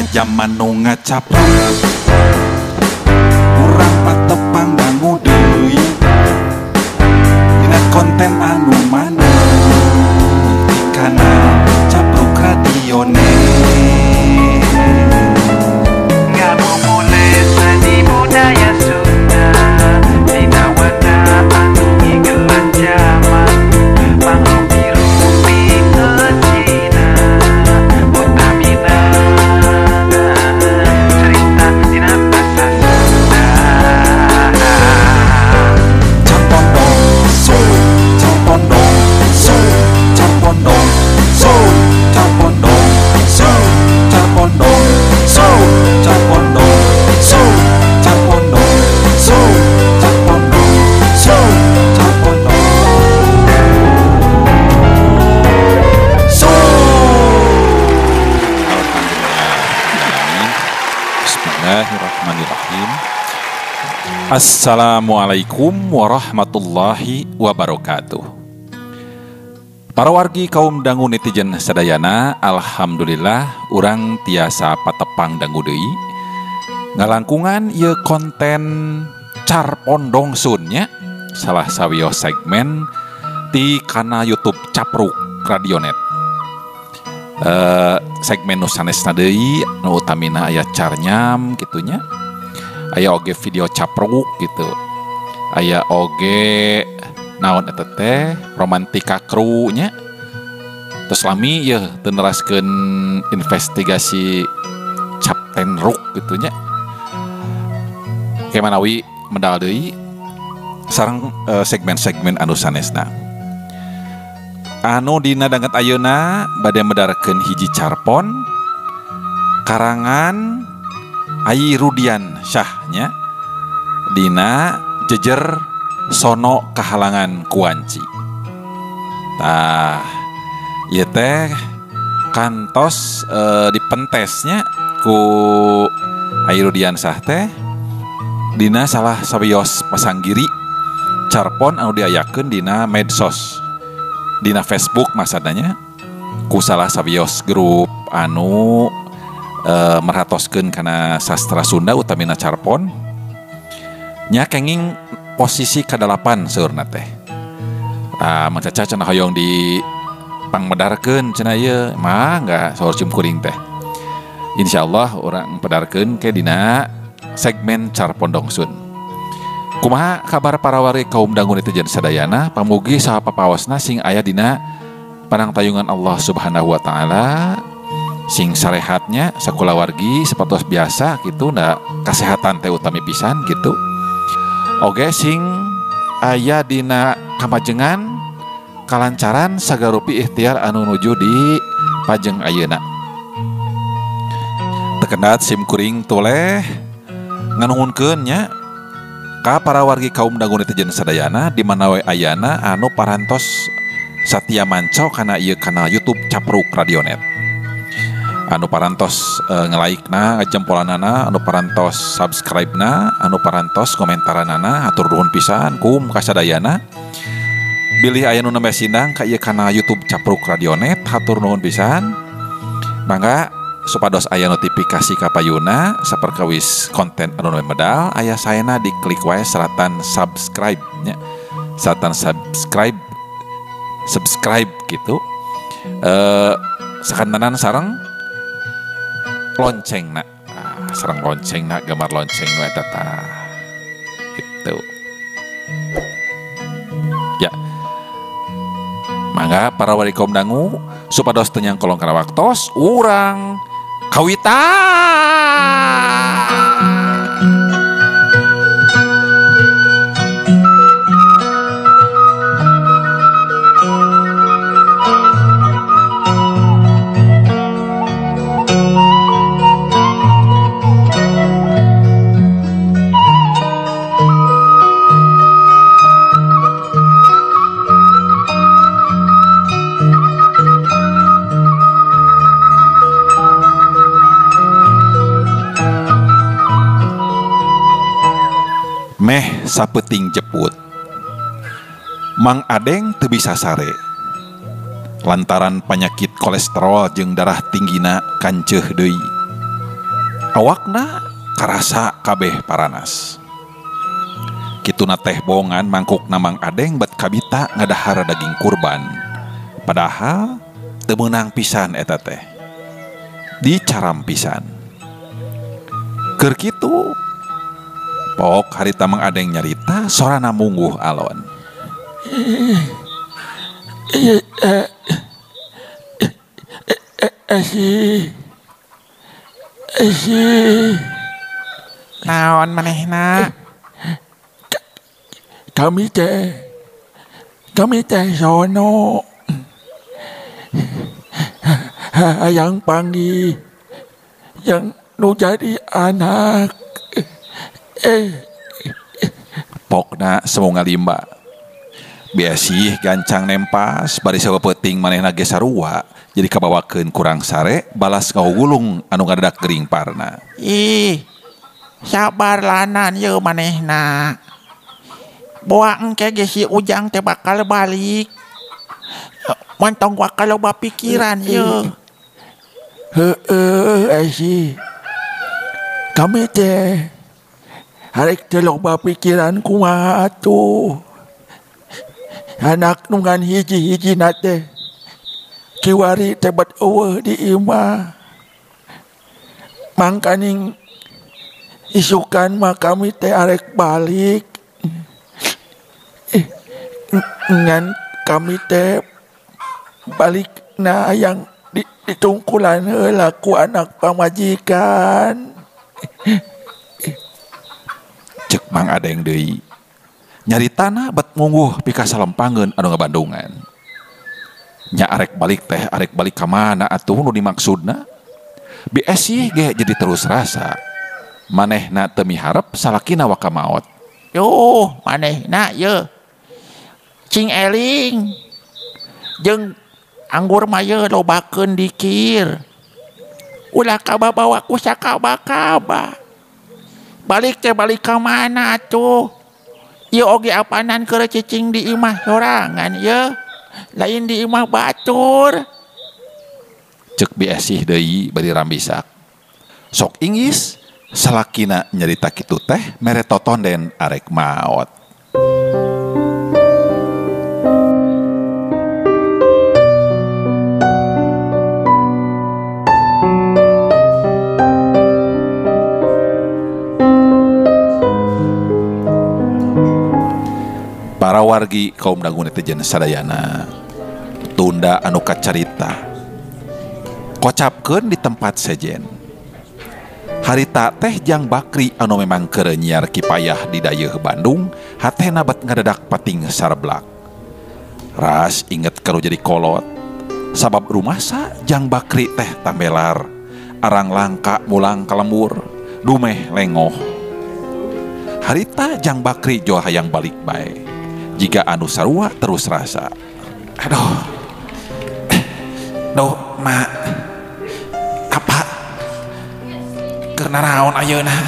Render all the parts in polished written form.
Jaman nu ngacapruk, urang patepang dangu deui dina konten anu maneh di kanal Capruk Radionet. Ngabubulit seni budaya Sunda dina wadah anu ngigelan jaman mangrupi-rupi ke Cina utamina cerita dina basa Sunda. Carpondong so, carpondong so, carpondong so, carpondong so, carpondong so, carpondong so, carpondong so, carpondong so, carpondong so. Alhamdulillah. Bismillahirrahmanirrahim. Assalamualaikum warahmatullahi wabarakatuh. Para wargi kaum dangu netizen sadayana, alhamdulillah urang tiasa patepang dangu deui. Ngalangkungan ieu konten Carpondong Sun nya, salah sawios segmen ti kana YouTube Capruk Radionet. Segmen nu sanesna deui nu utamina aya carnyam kitu nya. Aya oge video capruk gitu. Aya oge naon eta teh romantika kru nya. Terus lami yeuh teu neraskeun investigasi Captain Ruk gitu nya. Ke manawi medal deui sareng segmen-segmen anu sanesna. Anu dina danget ayeuna bade medarkeun hiji carpon karangan Ai Rudian Syahnya dina jejer sono kahalangan kuanci. Tah ieu teh kantos dipentesnya ku Ai Rudian Syah teh dina salah sawios pasanggiri carpon anu diayakeun dina medsos dina Facebook masadanya ku salah sawios grup anu merhatoskeun kana sastra Sunda utamina carpon nya kenging posisi ka-8 saurna teh. Tah Mang Caca cenah hoyong di pangmedarkeun cenah ieu mah enggak saur cium kuring teh. Insyaallah urang pedarkeun ke dina segmen Carpondong Sun. Kumaha kabar para wargi kaum dangu netizen sadayana, pamugi saha papaosna sing aya dina panangtayungan Allah Subhanahu wa taala, sing sarehatnya sakulawargi sapertos biasa gitu na kasehatan teh utami pisan gitu. Oge sing aya dina kamajengan kalancaran sagarupi ikhtiar anu nuju di pajeng ayeuna. Tekendat sim kuring toleh nganuhunkeun nya ka para wargi kaum dangu netizen sadayana di mana we ayana anu parantos satia manco kana ieu kanal YouTube Capruk Radionet. Anu parantos nge-like-na, ngajempolanana, anu parantos subscribe-na, anu parantos komentaranana, hatur nuhun pisan kum kasadayana. Bilih aya nu nembe sindang ka ieu kana YouTube Capruk Radionet, hatur nuhun pisan. Mangga supados aya notifikasi ka payuna saperkawis konten anu nembe medal, aya saena diklik wae seratan subscribe nya. Seratan subscribe subscribe gitu. Sakantenan sareng lonceng nak, sareng lonceng nak, gambar lonceng nu eta tah. Gitu. Ya. Mangga para wargi kaum dangu supados teu nyangkolong kana waktos urang kawitan. Meh sapeting jeput Mang Adeng teu bisa sare lantaran panyakit kolesterol jeung darah tinggina kanceuh deui. Awakna karasa kabeh paranas. Kituna teh bongan mangkukna Mang Adeng bet kabita ngadahar daging kurban. Padahal teu meunang pisan eta teh. Dicaram pisan. Keur kitu pok harita Mang Adeng nyarita sorana mungguh alon. Naon manehna? Kami teh sono. Hayang panggih yang nu jadi anak. Pokna semu ngalimba. Biasih gancang nempas bari sapeuting manehna ge sarua jadi kabawakeun kurang sare balas ngahugulung anu ngadadak gering parna. Ih, sabar lanan yeuh manehna. Boa engke ge si Ujang teh bakal balik. Montong bakal loba pikiran yeuh. Heueuh esi. Kami teh harek teh loba pikiran kumaha atuh. Anak nungan hiji-hiji teh kiwari tebat eueuh di imah. Mangkaning isukan mah kami teh arek balik. Ngan kami teh balik na yang ditungkulan heula ku anak pamajikan. Cek Mang Adeng deui. Nyaritana bet mungguh pika salempangeun anu ngabandungan. Nya arek balik teh arek balik ka mana atuh nu dimaksudna? Biasih ge jadi terus rasa. Manehna teu miharep salakina waka maot. Yuh, manehna ye. Cing eling. Jeung anggur mah ye lobakeun dikir. Ulah kababawa ku sakaba-kaba. Balik teh balik ka mana atuh? Ieu oge apanan keur cicing di imah sorangan ye. Lain di imah batur. Cek biasih deui bari rambisak. Sok inggis salakina nyarita kitu teh mere totonden arek maot. Para wargi kaum dangu netizen sadayana tunda anu kacarita kocapkeun di tempat sejen. Harita teh Jang Bakri anu memang keur nyiar kipayah di dayeuh Bandung hatena bet ngadadak pating sarblak. Ras inget kalau jadi kolot sabab rumasa Jang Bakri teh tambelar arang langka mulang kalembur dumeh lengoh. Harita Jang Bakri jual hayang balik bae. Jika anu sarua terus rasa. Aduh. Duh, mak. Apa? Keur naraon ayeuna?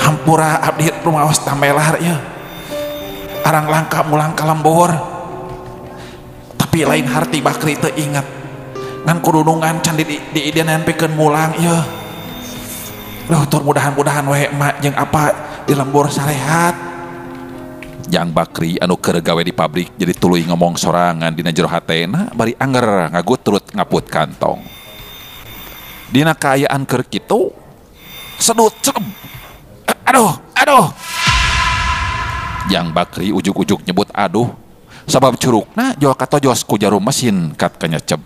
Hampura abdi rumaos tambelar ieu. Arang langka mulang kalembur. Tapi lain harti Bakri teu inget. Ngan kudunungan can di diidenan pikeun mulang ieu. Duh, tur mudahan-mudahan we mak jeung apa di lembur sarehat. Jang Bakri anu keur gawe di pabrik jadi tuluy ngomong sorangan dina jero hatena bari anger ngagutrut ngaput kantong. Dina kaayaan keur kitu sedut cerem. Aduh, aduh. Jang Bakri ujug-ujug nyebut aduh sabab curugna jual katojos ku jarum mesin kat kanyeceb.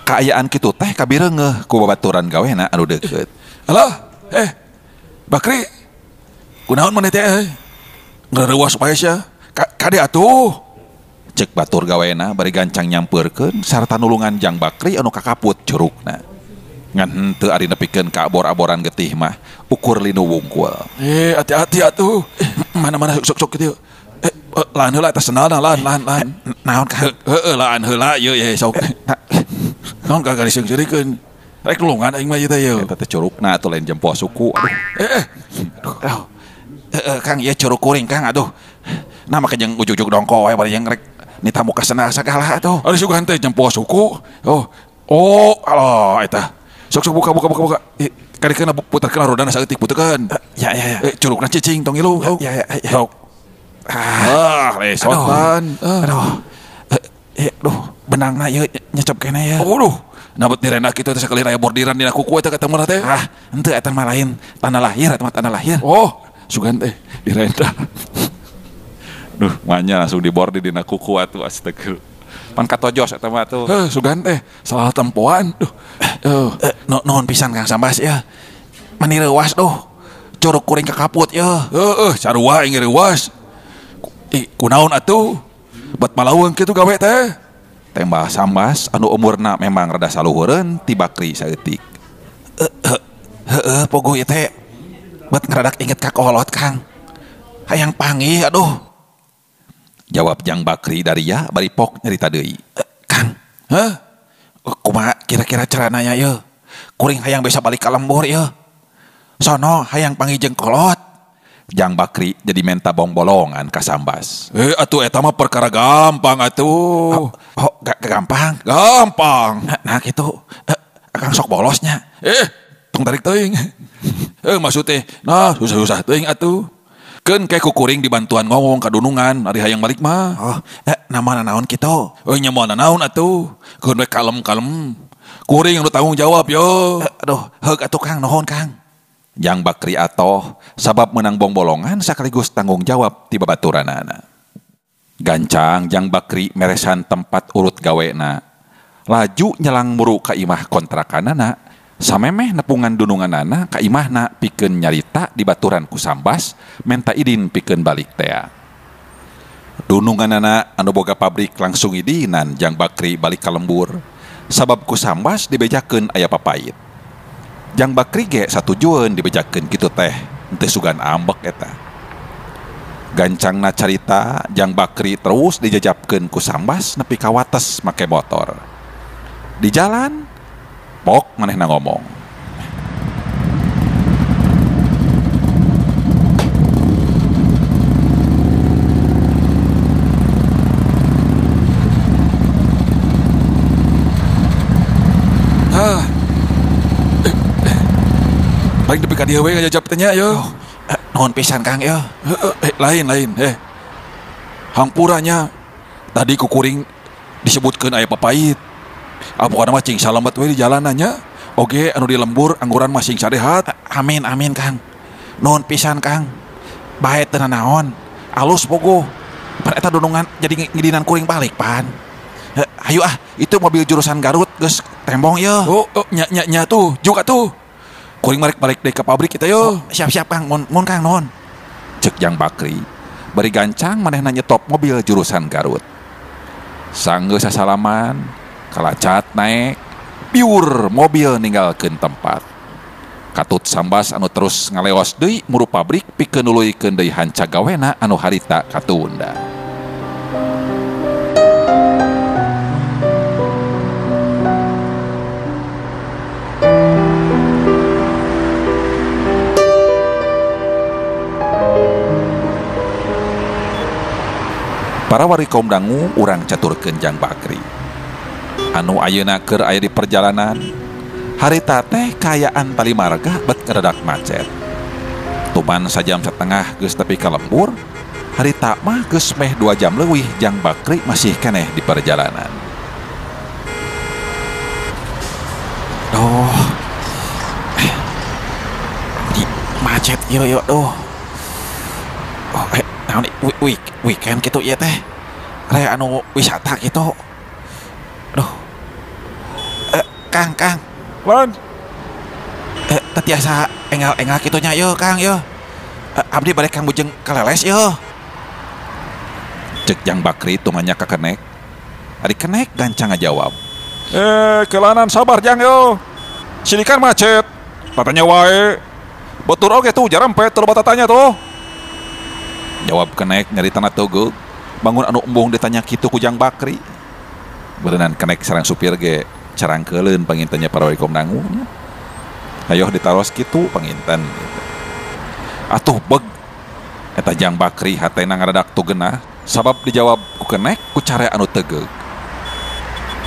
Kaayaan kitu teh kabireungeuh ku babaturan gawena anu deukeut. Halo, Bakri. Kunaon maneh teh? Ngareuwas bae sia. Kade atuh. Cek batur gawena bari gancang nyampeurkeun sarta nulungan Jang Bakri anu kakaput curugna. Ngan henteu ari nepikeun ka abor-aboran getih mah ukur linu wungkul. Hati-hati atuh. Mana-mana sok-sok kitu. Laan heula eta sendalna laan. Naon ka? Heueuh laan heula ieu ye sok. Naon kagak diseung-seurikeun. Rek nulungan aing mah ieu teh yeuh. Eta teh curugna atuh lain jempol suku. Aduh. Kang ieu curug kuring Kang aduh. Nah make jeung ujug-ujug dongko we bari jeung rek nitamu ka sendal sagala atuh. Ari sugan teh jempol suku. Oh, alah eta. Sok sok buka buka buka buka. Karikeun putarkeun rodana saeutik puterkeun. Ya ya ya. Curugna cicing tong ngilu. Ya ya ya. Sok. Lesotan. Aduh. Duh, benangna ieu nyecep keneh ya. Aduh, nabet direna kitu teh sakali aya bordiran dina kuku eta ketemu teh. Ah, henteu eta mah lain tanda lahir eta mah tanda lahir. Oh, sugan teh direnda. Duh, manya langsung dibordir dina kuku atuh astagfirullah. Pan katojos eta mah atuh. Heuh, sugan teh salah tempoan. Duh. Nuhun pisan Kang Sambas ya. Mani reuas duh. Curug kuring kakaput ya. Heeh, sarua aing reuas. Kunaon atuh? Bet malaweng kitu gawe teh. Tembah Sambas anu umurna memang rada saluhureun ti Bakri saeutik. Heeh, pogo ieu teh. Bet ngaradak inget ka kolot Kang. Hayang panggih aduh. Jawab Jang Bakri dari ya bari pok nyarita deui. Kang, hah? Kumaha kira-kira carana nya ieu? Kuring hayang bisa balik ka lembur ieu. Sono hayang panggih jeung kolot. Jang Bakri jadi menta bong-bolongan ka Sambas. Atuh eta mah perkara gampang atuh. Oh, gampang. Gampang. Nah kitu. Akang sok bolosnya. Tong tarik teuing. Maksud teh, nah susah-susah teuing atuh. Keun ke ku kuring dibantuan ngomong ka dunungan ari hayang balik mah. Oh, nama nanaon kitu? Nya moal nanaon atuh. Keun we kalem-kalem. Kuring anu tanggung jawab yo. Aduh, heug atuh Kang, nuhun Kang. Jang Bakri atoh sabab menang bong-bolongan sekaligus tanggung jawab ti babaturanana. Gancang Jang Bakri meresan tempat urut gawena. Laju nyelang muru ka imah kontrakanana, samemeh nepungan dununganana ka imahna pikeun nyarita di baturan ku Sambas menta idin pikeun balik tea. Dununganana anu boga pabrik langsung idinan Jang Bakri balik ka lembur sabab ku Sambas dibejakeun aya papait. Jang Bakri ge satujueun dibejakeun kitu teh henteu sugan ambek eta. Gancangna carita Jang Bakri terus dijajapkeun ku Sambas nepi ka wates make motor. Di jalan pok manehna ngomong. Paling nepi ka dieu we ngajajap teh nya yo. Nuhun pisan Kang yo. Lain lain Hampuranya tadi ku kuring disebutkeun aya papait. Apokana mah cing salamet we di jalanannya. Oge anu di lembur angguran mah sing sarehat. Amin amin Kang. Nuhun pisan Kang. Bae teu nanaon. Alus pogo. Pan eta dunungan jadi ngidinan kuring balik pan. Hayu ah, itu mobil jurusan Garut geus tembong ye. Oh, nya nya nya tuh, juga tuh. Kuring balik deui ka pabrik kita yo. Oh, siap-siap Kang, mun Kang nuhun. Cek Jang Bakri, bari gancang manehna nyetop mobil jurusan Garut. Sanggeus sasalaman, kalacat naek, piur mobil ninggalkeun tempat. Katut Sambas anu terus ngaleos deui muru pabrik pikeun nuluykeun deui hanca gawena anu harita katunda. Para wari kaum dangu urang caturkeun Jang Bakri. Anu ayeuna keur aya di perjalanan, harita teh kaayaan tali marga bet keredak macet. Tuman sajam setengah geus tepi ka lembur, harita mah geus meh 2 jam leuwih Jang Bakri masih keneh di perjalanan. Duh. Di macet yo yo duh. Oh, naon weekend gitu ya teh. Raya anu wisata gitu. Duh. Kang, Kang. Lan. Teu tiasa enggal-enggal kitu nya yeuh, Kang yeuh. Abdi balik Kang Bujeng kaleles yeuh. Cek Jang Bakri tumanya ka kenek. Ari kenek gancang ngajawab. Kelanan sabar Jang yo. Sini kan macet. Tatanya wae. Betul oge tuh jarempet teu loba tatanya tuh. Jawab kenek nyaritana teugeuk. Bangun anu embung ditanya kitu ku Jang Bakri. Berenan kenek sareng supir ge carangkeuleun pangintennya para wali dangu. Ayo ditaros kitu panginten gitu. Atuh beg eta Jang Bakri hatena ngaradak tu genah sabab dijawab ku kenek ku care anu tegeug.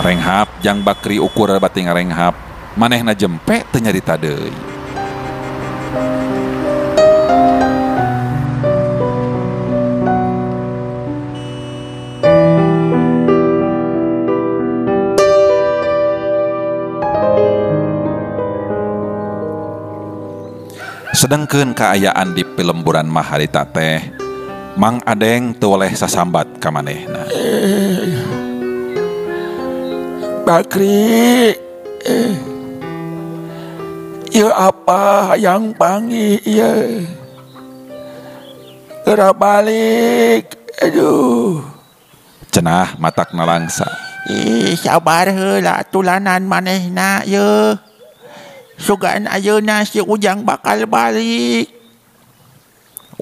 Renghap Jang Bakri ukur bati ngarenghap. Manehna jempe teu nyarita deui. Sedengkeun kaayaan di pilemburan mah harita teh Mang Adeng teu weleh sasambat ka manehna. Bakri, ieu apa hayang panggih ieu? Geura balik, aduh. Cenah matak nalangsa. Ih, sabar heula tulanan manehna ieu. Sugan ayeuna si Ujang bakal balik.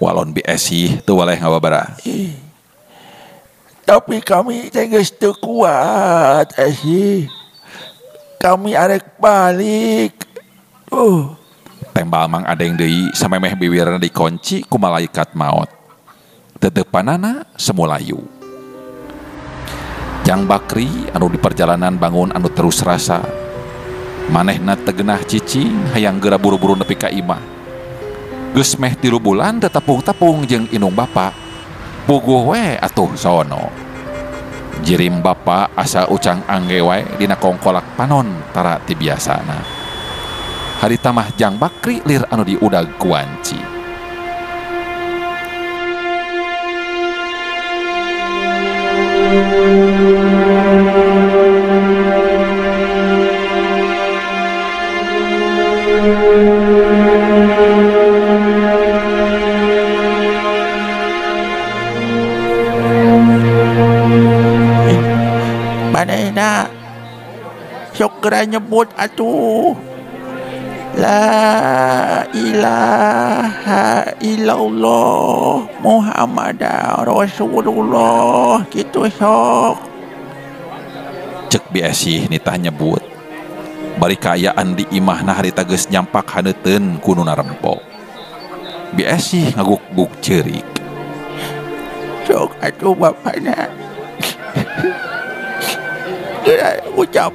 Walon Bi Esih teu waleh ngababara. Tapi kami teh geus teu kuat Esih. Kami arek balik. Tembal Mang Adeng deui samemeh biwirna dikunci ku malaikat maot. Teteupanana semulayu. Jang Bakri anu di perjalanan bangun anu terus rasa. Manehna tegenah cicing hayang geura buru-buru nepi ka imah. Geus meh 3 bulan teu tepung-tepung jeung indung bapa. Puguh we atuh sono. Jirim bapa asa ucang angge wae dina kongkolak panon tara ti biasana. Harita mah Jang Bakri lir anu diudag ku wanci. Manehna sok geura nyebut atuh. La ilaha illallah Muhammadar Rasulullah kitu sok. Cek Bi Esih nitah nyebut. Bari kaayaan di imahna harita geus nyampak haneuteun ku nu narempo. Bi Esih ngaguk-guk ceurik. Sok atuh bapana. Geura ucap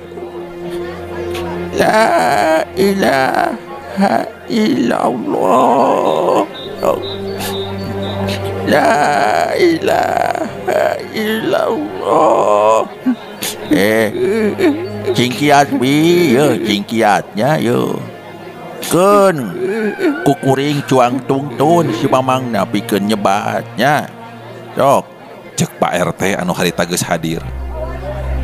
La ilaha illallah. La ilaha illallah. Cingkiat bi, yo cingkiatnya yo. Keun kukuring cuang tungtun si mamangna pikeun nyebatnya. Sok cek Pak RT anu harita geus hadir.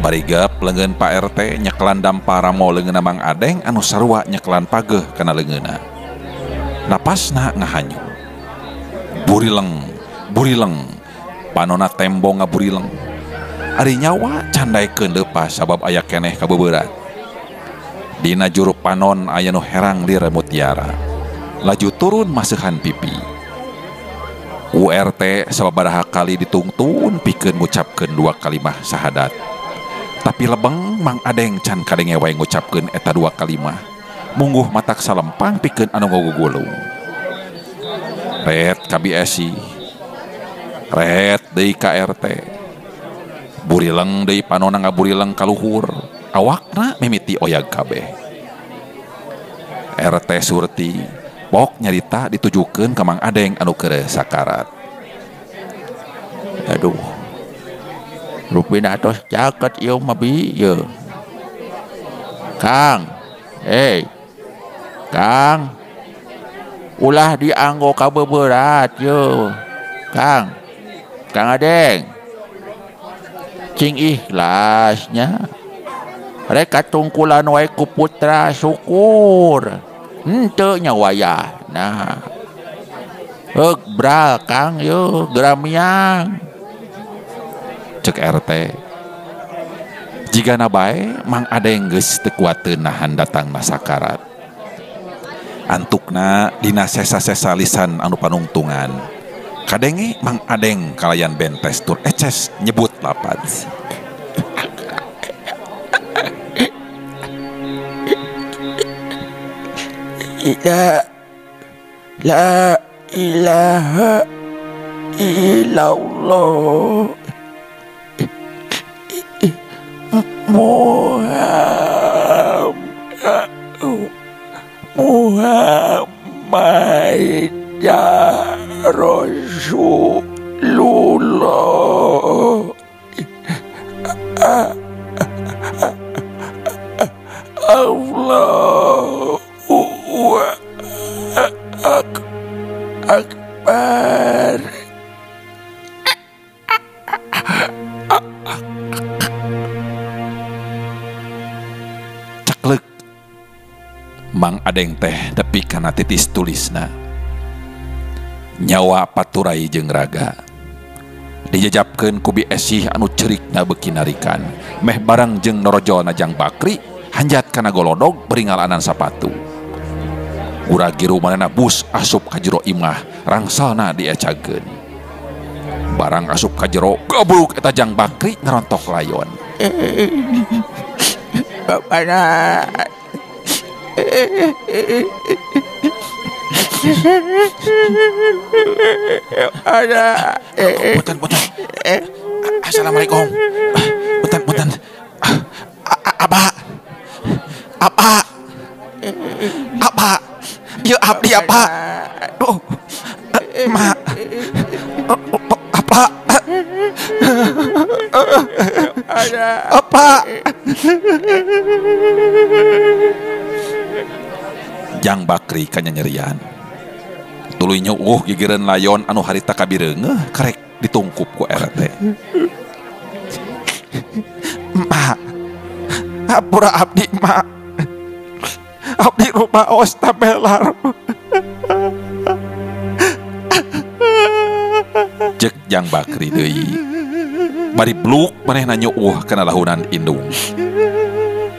Barigap leungeun Pak RT nyekelan damparamo leungeunna Mang Adeng anu sarua nyekelan pageuh kana leungeunna. Napasna ngahanyu. Burileng, burileng, panona tembong ngaburileng. Ari nyawa candaekeun leupas sabab aya keneh kabeuberat. Dina juru panon aya nu herang lir mutiara. Laju turun maseuhan pipi. URT sababaraha kali ditungtun pikeun ngucapkeun 2 kalimah syahadat. Tapi lebeng Mang Adeng can kadenge wae ngucapkeun eta 2 kalimah. Mungguh matak salempang pikeun anu ngagugulung. Ret ka Bi Esih. Ret deui ka RT. Burileng deui panona ngaburileng ka luhur. Awakna mimiti oyag kabeh. RT Surti pok nyarita ditujukeun ka Mang Adeng anu keur sakarat. Aduh. Rupina atos caket ieu mah bi ieu. Kang, Kang. Ulah dianggo kabeberat ieu. Kang. Kang Adeng. Cing ikhlasnya. Rek katungkulan wae ku putra syukur. Henteu nya wayahna. Heuk bral Kang ieu geura miang. Cek RT. Jigana bae Mang Adeng geus teu kuateun nahan datangna sakarat. Antukna dina sesa-sesa lisan anu panungtungan. Kadenge Mang Adeng kalayan bentes tur eces nyebut lapad. La ilaha illallah Muhammad Allahu Akbar. Ceklek Mang Adeng teh tepi kana titis tulisna. Nyawa paturai jeung raga. Dijajapkeun ku Bi Esih anu ceurikna beuki narikan. Meh bareng jeung norojolna Jang Bakri hanjat kana golodog bari ngalanan sapatu. Gura-giru manehna bus asup ka jero imah, rangsalna diecageun. Barang asup ka jero, goblok eta Jang Bakri ngarontok layon. Bapana. Ada. Punten, punten. Assalamualaikum. Punten, punten. Aba. Apa? Apa? Ya abdi apa? Oh. Ma. Apa? Apa? Jang Bakri kanyanyerian. Tuluy nyuuh gigireun layon anu harita kabireungeuh karek ditungkup ku RT. Ma. Hampura abdi, Ma. Abdi rumaos tabelar. Cek Jang Bakri deui. Bari bluk manehna nyuuh kana lahunan indung.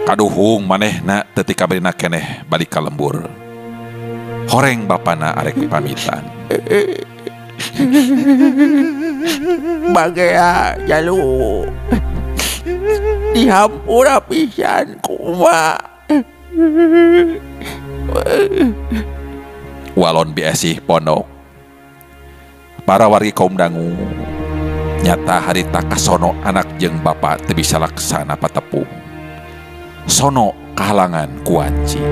Kaduhung manehna teu tikabarina keneh balik ka lembur. Horeng bapana arek pamitan. Bagea jalu dihampura pisan kuma. Walon Bi Esih pondok. Para wargi kaum dangu nyata harita kasono anak jeung bapa teu bisa laksana patepung. Sono kahalangan kuanci.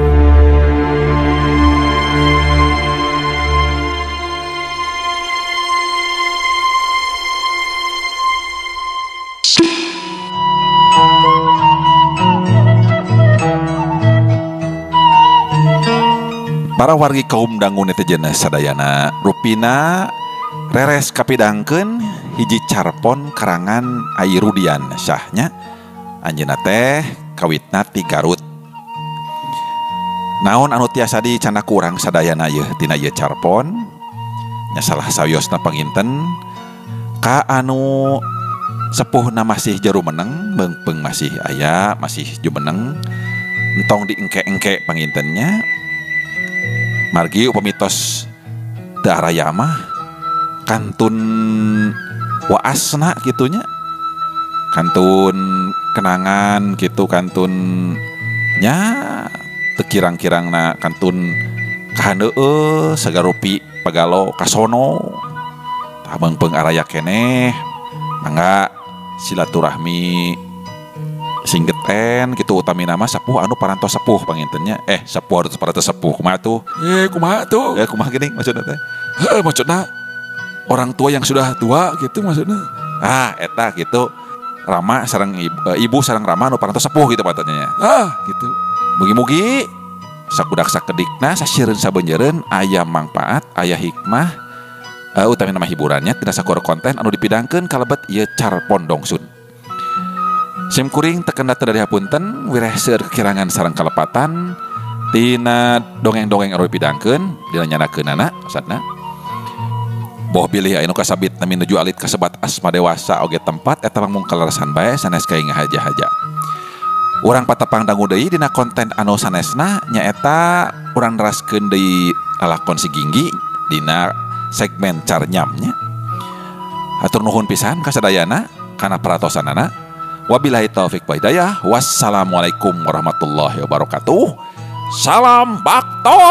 Para wargi kaum dangu netizen sadayana rupina reres kapidangkeun hiji carpon karangan Ai Rudian Syahnya anjeunna teh kawitna ti Garut. Naon anu tiasa dicanda kurang sadayana yeuh tina ieu carpon nya salah sawiosna panginten ka anu sepuhna masih jumeneng beungpeung masih aya masih jumeneng entong diengke-engke pangintennya. Margi upami tos teu araya mah kantun waasna kitunya, kantun kenangan gitu, kantun nya teu kirang-kirangna kantun kahandeueuh sagarupi pagalo kasono tah beungpeung araya keneh mangga silaturahmi singgeten gitu utamina mah sepuh anu parantos sepuh pangintennya sepuh harus parantos sepuh kumaha tuh kumaha tuh kumaha geuning maksudna teh heuh maksudna orang tua yang sudah tua gitu maksudna eta gitu Rama sareng ibu sareng Rama anu parantos sepuh gitu patutnya gitu mugi-mugi sakudak sakedikna sasireun sabeunjeureun aya mangpaat aya hikmah utamina mah hiburannya tina sakur konten anu dipidangkeun kalebet ieu carpon dongsun. Sim kuring tekenda teu dari hapunten wireh seueur kekirangan sareng kalepatan tina dongeng-dongeng anu dipidangkeun dina nyanakeunana maksudna. Boh bilih aya nu kasabit nami nuju alit kasebat asma dewasa oge tempat eta mung kalarasan bae sanes kaing ngahaja-haja. Urang patepang dangu deui dina konten anu sanesna nyaeta urang neraskeun deui lalakon si Ginggi dina segmen carnyamnya. Hatur nuhun pisan ka sadayana kana peratosanana. Wabillahi taufik wa hidayah. Wassalamualaikum warahmatullahi wabarakatuh. Salam bakto.